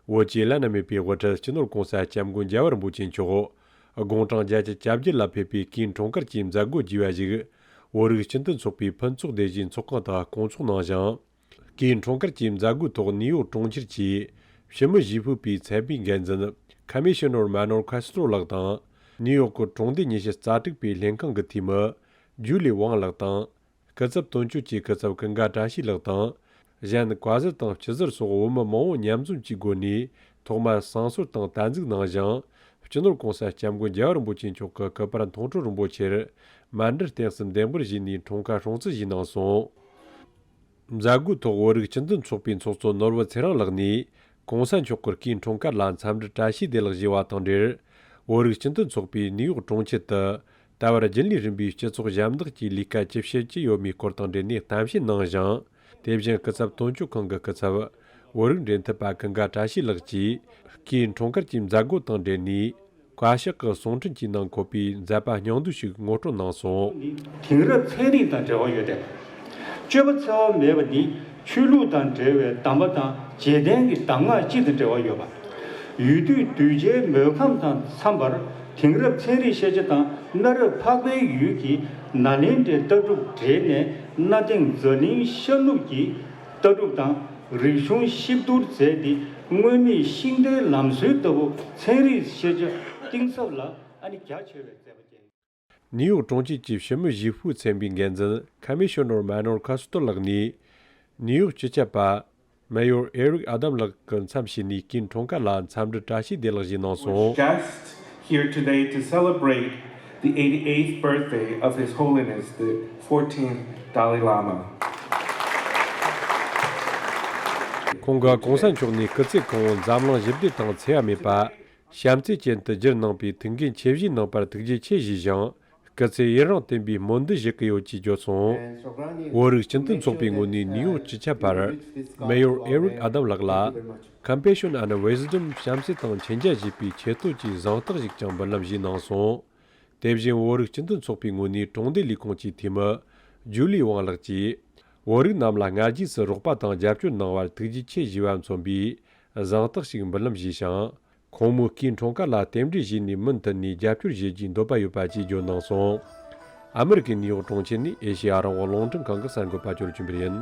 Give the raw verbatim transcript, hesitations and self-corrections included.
བོད་ཀྱི་བླ་ན་མེད་པའི་དབུ་ཁྲིད་སྤྱི་ནོར་༧གོང་ས་༧སྐྱབས་མགོན་རྒྱལ་བ་རིན་པོ་ཆེ་མཆོག་དགུང་གྲངས་བརྒྱད་ཅུ་གྱ་བརྒྱད་ལ་ཕེབས་པའི་སྐུའི་འཁྲུངས་སྐར་གྱི་མཛད་སྒོ་བརྒྱུད་པ་ཞིག་བོད་རིགས་སྤྱི་མཐུན་ཚོགས་པའི་ཕུན་ཚོགས་སྡེ་བཞིའི་ཚོགས་ཁང་དུ་བསྐོང་ཚོགས་གནང་ཞིང་། སྐུའི་འཁྲུངས་སྐར་གྱི་མཛད་སྒོའི་ཐོག་ནིའུ་ཡོག་གྲོང་ཁྱེར་གྱི་ཕྱི་མི་ཞི་ཕུག་པའི་ཚན་པའི་འགན་འཛིན་ཁ་མི་ཤི་ནོར་མ་ནོར་ཁ་སི་ཏྲོ་ལགས་དང་། ནིའུ་ཡོག་གི་གྲོང་སྡེ་ཉི་ཤུ་རྩ་དྲུག་པའི་ལྷན་ཁང་གི་འཐུས་མི་ཇུ་ལི་ཝང་ལགས་དང་། སྐུ་ཚབ་དོན་གཅོད་ཀྱི་སྐུ་ཚབ་ཀུན་དགའ་བཀྲ་ཤིས་ལགས་དང་། གཞན་བཀའ་ཟུར་དང་སྤྱི་ཟུར་སོགས་བོད་མི་མང་བོ་མཉམ་འཛོམས་ཀྱི་སྒོ་ནས་ཐོག་མར་བསང་གསོལ་དང་བསྟན་འཛུགས་གནང་ཞིང་། སྤྱི་ནོར་༧གོང་ས་༧སྐྱབས་མགོན་རྒྱལ་བ་རིན་པོ་ཆེ་མཆོག་གི་སྐུ་པར་མཐོང་གྲོལ་རིན་པོ་ཆེར་མཎྜལ་རྟེན་གསུམ་བདེན་དཔང་ཞུས་ནས་འཁྲུངས་སྐར་སྲུང་བརྩི་ཞུས་གནང་སོང་། མཛད་སྒོའི་ཐོག་བོད་རིགས་སྤྱི་མཐུན་ཚོགས་པའི་ཚོགས་གཙོ་ནོར་བུ་ཚེ་རིང་ལགས་ནས་༧གོང་ས་མཆོག་གི་སྐུའི་འཁྲུངས་སྐར་ལ་འཚམས་འདྲི་བཀྲ་ཤིས་བདེ་ལེགས་ཞུས་པ་དང་འབྲེལ། བོད་རིགས་སྤྱི་མཐུན་ཚོགས་པའི་ནིའུ་ཡོག་གྲོང་ཁྱེར་དུ་ད་བར་རྒྱུན་ལས་རིམ་པའི་སྤྱི་ཚོགས་ཞབས་འདེགས་ཀྱི་ལས་ཀ་ཅི་བྱེད་ཀྱི་ཡོད་མེད་སྐོར་དང་འབྲེལ་ནས་གཏམ་བཤད་གནང་ཞིང་། དེ་བཞིན་སྐུ་ཚབ་དོན་གཅོད་ཁང་གི་སྐུ་ཚབ་བོད་རིགས་འབྲེལ་མཐུད་པ་ཀུན་དགའ་བཀྲ་ཤིས་ལགས་ཀྱིས་སྐུའི་འཁྲུངས་སྐར་གྱི་མཛད་སྒོ་དང་འབྲེལ་ནས། བཀའ་ཤག་གི་གསུང་འཕྲིན་གྱི་ནང་འཁོད་པའི་མཛད་པ་སྙིང་བསྡུས་ཤིག་ངོ་སྤྲོད་གནང་སོང་། དེང་རབས་ཚན་རིག་དང་འབྲེལ་བ་ཡོད་དེ། སྤྱོད་པ་འཚེ་བ་མེད་པ་ནི་ཆོས་ལུགས་དང་འབྲེལ་བའི་གདམས་པ་དང་རྗེས་བསྟན་གྱི་གདམས་ངག་སྤྱི་དང་འབྲེལ་བ་ཡོད་པ། ཡུལ་དུས་གདུལ་བྱའི་མོས་ཁམས་དང་འཚམས་པར་དེང་རབས་ཚན་རིག་ཤེས་བྱ་དང་གནའ་རབས་འཕགས་པའི་ཡུལ་གྱི་ནཱ་ལེནྡྲའི་ལྟ་གྲུབ་འབྲེལ་ནས་གནའ་དེང་འཛམ་གླིང་ཤར་ནུབ་ཀྱི་ལྟ་གྲུབ་དང་རིག་གཞུང་གཤིབ་བསྡུར་མཛད་དེ་སྔོན་མའི་ཤིང་རྟའི་ལམ་སྲོལ་ལྟ་བུ་ཚན་རིག་ཤེས་བྱ་གཏིང་ཟབ་ལ་ཨ་ནི་རྒྱ་ཆེ་བའི་མཛད་པ་བསྐྱངས། ནིའུ་ཡོག་གྲོང་ཁྱེར་གྱི་ཕྱི་མི་ཞི་ཕུག་ཚན་པའི་འགན་འཛིན་ཁ་མི་ཤི་ནོར་མ་ནོར་ཁ་སི་ཏོར་ལགས་ནས། ནིའུ་ཡོག་སྤྱི་ཁྱབ་པ་མེ་ཡོར་ཨེ་རིག་ཨ་དམ་ལགས་ཀྱི་མཚམས་བཞེས་ནས་སྐུའི་འཁྲུངས་སྐར་ལ་འཚམས་འདྲི་བཀྲ་ཤིས་བདེ་ལེགས་ཞུས་གནང་སོང་། Guests here today to celebrate the eighty-eighth birthday of His Holiness the fourteenth Dalai Lama. ཁོང་གིས་གོང་ས་མཆོག་ནས་སྐུ་ཚེ་གང་བོ་འཛམ་གླིང་ཞི་བདེ་དང་འཚེ་བ་མེད་པ། བྱམས་བརྩེ་ཅན་དུ་བསྒྱུར་གནང་པའི་ཐུགས་འགན་ཆེ་བཞེས་གནང་པར་ཐུགས་རྗེ་ཆེ་ཞུས་ཤིང་། སྐུ་ཚེ་ཡུན་རིང་བརྟན་པའི་སྨོན་འདུན་ཞུ་གི་ཡོད་ཅེས་བརྗོད་སོང་། བོད་རིགས་སྤྱི་མཐུན་ཚོགས་པའི་ངོས་ནས་ནིའུ་ཡོག་སྤྱི་ཁྱབ་པར་མེ་ཡོར་ཨེ་རིག་ཨ་དམ་ལགས་ལ་Compassion and Wisdom བྱམས་བརྩེ་དང་མཁྱེན་རྒྱ་ཞེས་པའི་ཆེ་བསྟོད་ཀྱི་གཟེངས་རྟགས་ཤིག་ཀྱང་འབུལ་ལམ་ཞུས་གནང་སོང་། དེ་བཞིན་བོད་རིགས་སྤྱི་མཐུན་ཚོགས་པའི་ངོས་ནས་གྲོང་སྡེ་ལས་ཁུངས་ཀྱི་འཐུས་མི་ཇུ་ལི་ཝང་ལགས་ཀྱིས་བོད་རིགས་རྣམས་ལ་སྔ་རྗེས་སུ་རོགས་པ་དང་རྒྱབ་སྐྱོར་གནང་བར་ཐུགས་རྗེ་ཆེ་ཞུས་པ་མཚོན་པའི་གཟེངས་རྟགས་ཤིག་འབུལ་ལམ་ཞུས་ཤིང་། ཁོང་མོའི་སྐུའི་འཁྲུངས་སྐར་ལ་རྟེན་འབྲེལ་བཞེས་ནས་མུ་མཐུད་ནས་རྒྱབ་སྐྱོར་བྱེད་རྒྱུའི་འདོད་པ་ཡོད་པ་བཅས་བརྗོད་གནང་སོང་། ཨ་མི་རི་ཀའི་ནིའུ་ཡོག་གྲོང་ཁྱེར་ནས་ཨེ་ཤེ་ཡ་རང་དབང་རླུང་འཕྲིན་ཁང་གི་གསར་འགོད་པ་ཅོ་ལི་ཆོས་འཕེལ་ཡིན།